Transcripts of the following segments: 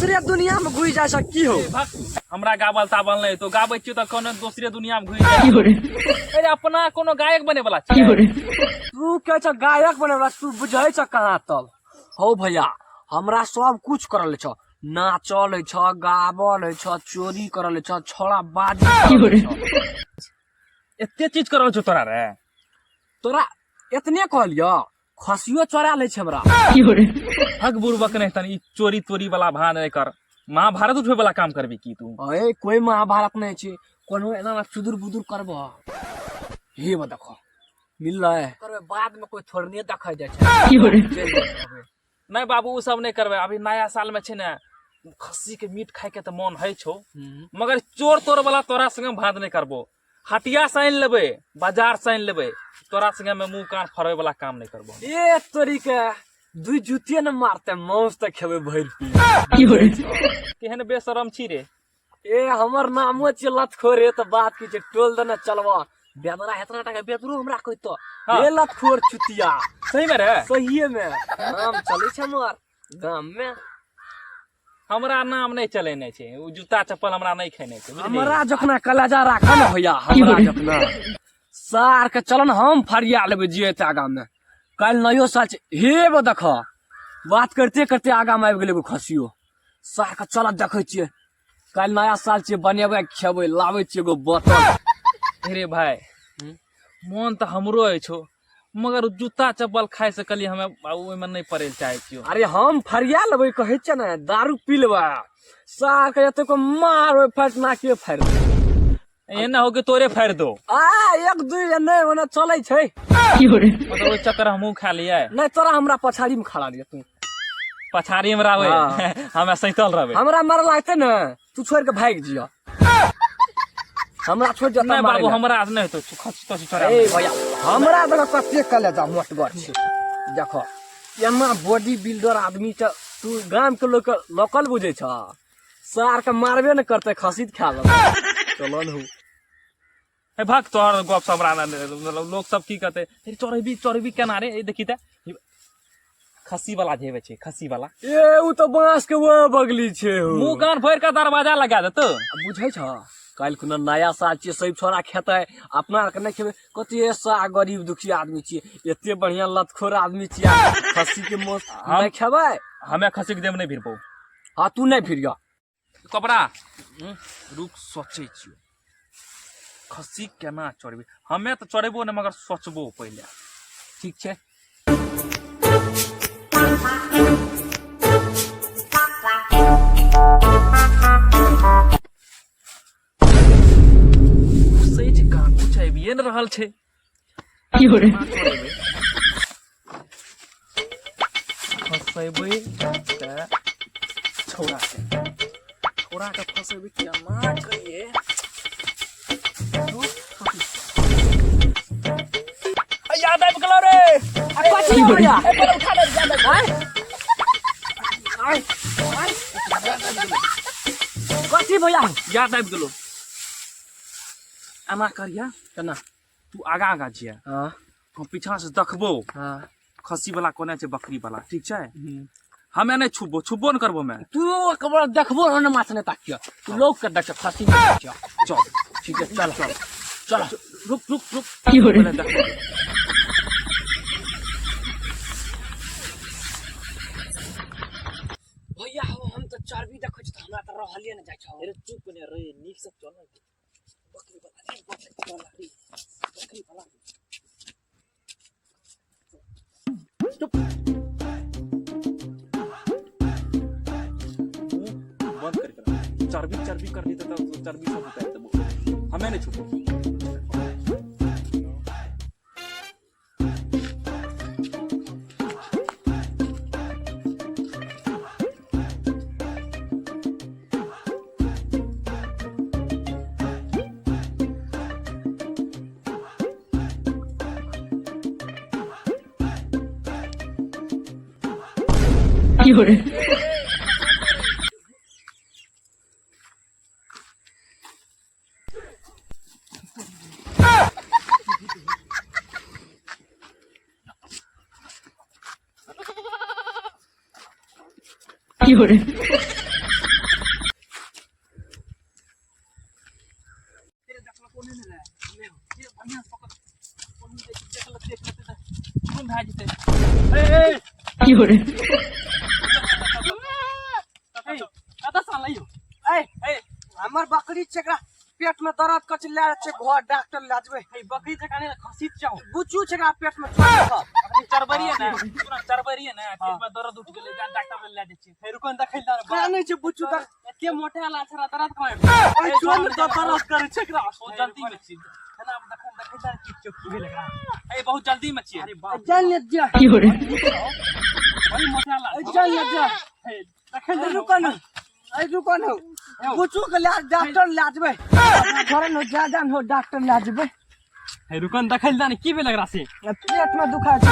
दोसरे दुनिया में घुसि जाइ छ की हो। हमरा गाबल ताबल नहि तो गाबै छियो तऽ कोनो दोसरे दुनिया में घुसि जाइ। अरे अपना कोनो गायक बने वाला छै। तू कहै छ गायक बने वाला, तू बुझै छ कहाँ तब। हौ भैया, हमरा सब कुछ करल छ, नाचल छ, गाबल छ, चोरी करल छ, छोड़ा बाजी करल छ। एते चीज करल छौ तोरा रे? तोरा एतने कहलियो, खसियो चोरा लै छै हमरा। हक बुड़बक नहि तनी, ई चोरी तोरी वाला भान एकर महाभारत उठबै वाला काम करबी की तू? अरे कोई महाभारत नहीं छै, कोनो एना ना चुदुर बुदुर करबो। हे बा देखो मिल रहा है, करबे बाद में कोई थोड़े नहीं देखै जाइ छै। चलि जेबै। नहि बाबू, ओ सब नहि करबै। अभी नया साल में छै ने, खस्सी के मीट खाय के तऽ मन होइ छौ, मगर चोर तोर वाला तोरा संगे भात नहि करबो। हटिया से आनि लेबै, बाजार से आनि लेबै, तोरा संगे में मुंह कान फड़बै वाला काम नहि करबो। ए तोरी के दुई जूतिये ने मारते, मांस तऽ खेबै भरि पेट। केहन बेशरम छी रे। ए हमर नामो छियै लतखोरे, तऽ बात की छै, टोल देने चलबा बेदरा एतना टाका बेदरो हमरा कहतो। ए लतखोर चुतिया। सही में रे? सहिए में नाम चलै छै हमर गाम में। हमरा नाम नहि चलेने छै, ओ जूता चप्पल हमरा नहि खेने छै, बुझलिही? हमरा जखना कलेजा राखऽ ने भैया, हमरा जखना सार के चलन हम फरिया लेबै जे एते आगा में। काल्हि नयो साल छै। हे बो देख, बात करते करते आगा में आबि गेलै एगो खसियो। सार के चल देखै छियै, काल्हि नया साल छियै, बनेबै खेबै, लाबै छियै एगो बोतल। अरे भाई, मोन तऽ हमरो अछि, मगर जूता चप्पल खाय से कहलियै हमे बाबू ओहिमे नहि पड़ै लए चाहै छियौ। अरे हम फरिया लेबै कहै छियै ने, दारू पी लेबै, सार के एते को मारबै फट नाके फाड़ि देबै। एहन ना हो कि तोरे फाड़ि दो। आ एक दुई एने ओने चलै छै। मतलब ओहि चक्कर हमहूँ खा लियै। नहि, तोरा हमरा पछाड़ी में खड़ा दिया तू। पछाड़ी में रहबै? हाँ। हमे सैतल रहबै। हमरा मारे लागतै ने, तू छोड़ के भागि जिय, हमरा छोड़ जता। नहि बाबू, हमरा नहि हेतौ, खसी तसी छोड़ा। ए भैया, हमरा देखो कते कलेजा मोटगर छै, देखो एना बॉडी बिल्डर आदमी त तू गाम के लोग के लोकल बुझै छ। सार के मारबे ने करते, खसी खा लेबै। चलो न हूँ। हे भक, तोहर गप सब हमरा मतलब लोग सब की कहते। हे चोरबी चोरबी केना रे? ए देखी त, खस्सी वाला जेबे छै, खस्सी वाला। ए उ तऽ बांस के वो बगली छै हो। मुंह कान भरि के दरवाजा लगा देतो। बुझै छ, काल्हि खुना नया साल छियै, सब छोरा खेतै, अपना आरके नहि खेबै कथी? सा गरीब दुखी आदमी छियै, एते बढ़िया लतखोर आदमी छियै, खस्सी के मांस नहि खेबै? हमे खस्सी के देह में नहि भिड़बौ। हाँ, तू नहि फिर कपड़ा रुक, सोचै छियो खस्सी केना चढ़बै। हमे तऽ चढ़ेबो ने, मगर सोचबो पहिले। ठीक छै। सही छै, कहाँ कुछ आबिए ने रहल छै। केना चढ़ेबै? फसेबै तऽ छौड़ा के, छौड़ा के फसेबै केना करिए? याद आबि गेलो रे। कथी हो भैया? कथी भैया? याद आबि गेलो। एना करिया। केना? तू आगा आगा जिया। हम पीछा से देखबो। खस्सी वाला कोने छै, बकरी वाला, ठीक छै? हमे नहि छुबो, छुबो ने करबो मैं। तू कबर देखबो न, माछ नहि ताकियो, तू लोग के देख, खस्सी के देखियो। चल। ठीक है, चल चल चल। रुक रुक रुक, पहिले देखबो। भैया हो, हम तऽ चर्बी देखै छी तऽ हमरा तऽ रहले ने जाइ छौ। अरे चुप ने रे, नीक से चल ने। बकरी वाला रे, बकरी वाला रे, बकरी वाला। चुप, मुंह बंद कर कर चर्बी चर्बी कर दी तो चर्बी सब उतार देबो। हमें नहीं छुपो। भए जेतै। कतऽ से आनलियो? ए ए, हमर बकरी छै, एकरा पेट में दर्द कछ ले छै, घर डॉक्टर ले जेबै। ए बकरी छै कने खसी चाहो बुचू छै, एकरा पेट में चोट छै। अखनी चरबरिये ने, पूरा चरबरिये ने, पेट में दर्द उठ गेलै, जा डॉक्टर लग ले जाइ छियै। हे रुको ने, देखै लए कानै छै बुचू तक एते मोटे वाला छै, दर्द कहाँ? ए चोट में दर्द करै छै एकरा। बहुत जल्दी में छियै। एना देखन देखै लए की चोट की भेल एकरा? ए बहुत जल्दी में छियै। अरे बाप, जान ले जा, बड़ी मोटे वाला जान ले जा। हे देखै लए रुको ने, ए रुको ने, बुचू के ले डॉक्टर ले जेबै घर न जा, जान हो डॉक्टर ले जेबै। हे रुको ने, देखै लए की भेल एकरा से? पेट में दुखा छै,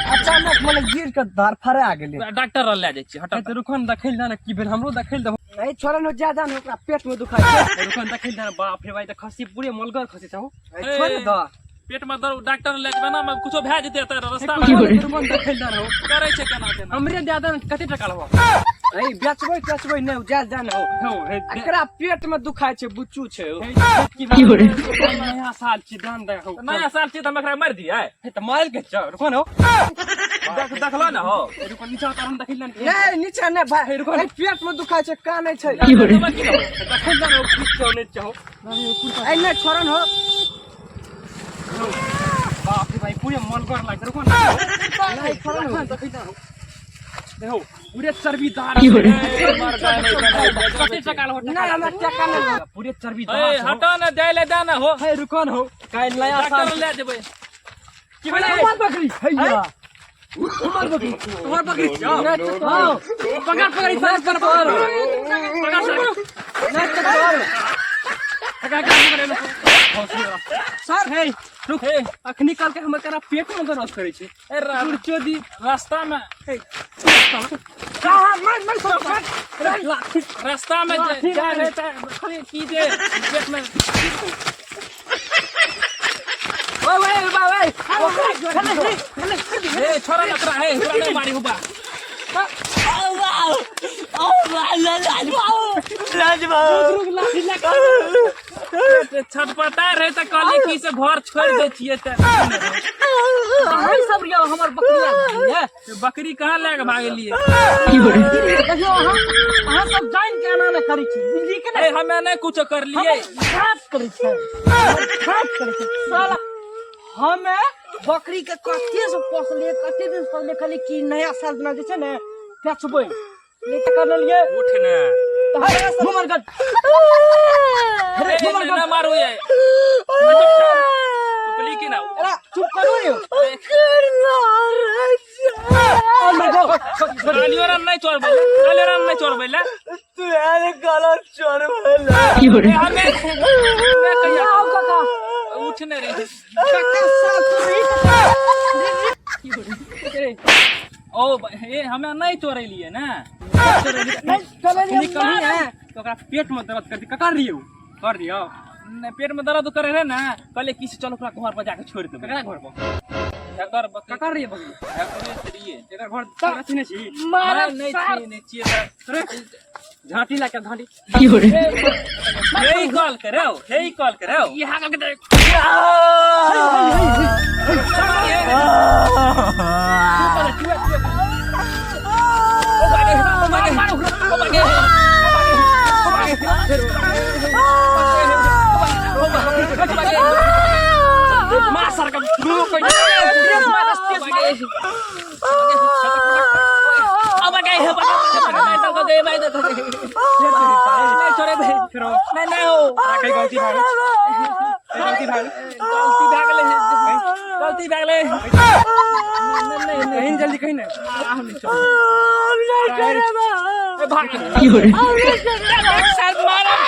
अचानक मने गिर के धर फरा गेलै। डॉक्टर लग ले जाइ छियै, हट। तऽ रुको ने, देखै लए की भेल, हमरो देखै लए। ए छोड़ा न, जा जान, ओकरा पेट में दुखा छै। रुको ने, देखै लए। बाप रे भाई, तऽ खसी पूरे मोलगर खसी छौ। ए छोड़ न द, पेट में दर्द, डॉक्टर लग ले जेबै ना, कुछो भए जेतै तऽ रास्ता में। रुको ने, देखै लए हो। करै छै केना केना? हमरे दे दे, कते टका लेबो? ए बेचबै तेचबै नहि, जा जान हो। एकरा पेट में दुखाय छै, बुच्चू छै। की भेल? नया साल छी, दान दे हो। नया साल छियै तऽ हम एकरा मारि दियै? हे तऽ मारि के चल, रुको ने हो। देख, देखलो ने हो। रुको, नीचा उतार, देखै लए। नहीं नीचा नहीं भाई, रुको ने, पेट में दुखाय छै, कानै छै। देखबै की लेबै? देखै लए हो, की छौ नहि छौ। ए नहि छोड़न हो। बाप रे भाई, पूरे मोलगर लाग, रुको ने। नहीं छोड़न हो, देखै लए हो। देखो पूरे चर्बीदार। ए, मर जाए नहीं तऽ नहीं, कते टका लेबो? नहीं हमरा टका नहीं, पूरे चर्बीदार। ए हटो ने, जाइ ले दे ने हो। हे रुको न हो, काल्हि नया डॉक्टर साल लग ले जेबै। की भेलै? हमर बकरी हैया, हमर बकरी, तोहर बकरी छौ? हां, पकड़ पकड़, ई सास पर पकड़ पकड़, नहीं तो तोहर पकड़ पकड़ सर। हे रुक, हे। अखनी काल के हमर करा पेट में दर्द करै छै। ए चोदी रास्ता में कहां मार मार सर, लाठी। रास्ता में जा रहे थे की जे पेट में ओए ओए बा ओए। ए छोड़ा ना तोरा, हे तोरा नहीं मारी हुबा। रुक, लाठी लगा। छटपटा रहे तऽ कहलियै की से घर छोड़ि दै छियै तऽ। अहीं सब रियो हमर बकरिया है। बकरी कहाँ लए के भागलियै? देखियो, अहाँ अहाँ सब जान के एना नहि करै छी, बुझली के? ए नहि। हमे नहि कुछो करलियै। घात करै छै, घात करै छै साला। हमे बकरी के कते से पोसलियै, कते दिन पोसलियै, खाली कि नया साल दिना जे छै ने बेचबै नहीं तऽ कर लेलियै। उठ ने। तऽ हमर गल ए, हमर ना गल मारू ये, चुपली की ना। अरे चुप करो यो। ओ my God. गालियो रन नहीं चोरबै ले, गालियो रन नहीं चोरबै ले। तू यार गलत चोरबै। ए, हमे हमे कहिया आओ काका। उठ ने रे। काका साल तू रे। ओ ए हमे नहीं चोरेलियै ने। नहीं चले कमी है तो ओकरा पेट में दर्द कर दी। ककर रियो कर रियो? नहीं, पेट में दर्द करे रहे ना, कहले की से चलो ओकरा घर पर जाके छोड़ देबै। ककरा घर पर? एकर बकरी। ककर रियो बकरी? एकरे से रहिए। एकर घर तोरा चिन्है छी? मारे नहीं छियै, नहीं छियै तऽ। झांटी ला के झांटी। हे कॉल करे हो, हे कॉल करे हो। यहाँ करके देख। ओ भागे, ओ भागे, ओ भागे, ओ भागे, ओ भागे, ओ भागे। मार सर का कोई तेज मार, तेज मार। ओ भागे, ओ भागे, नहीं तो गए भाई, तो गए। नहीं छोड़े भाई, नहीं नहीं हो। राखै गलती भए गेल, गलती भए गेल। गलती भए गेलै, गलती भए गेलै। नहीं नहीं। कहीं जल्दी कहीं ना। ए भाग। एक साथ मारब।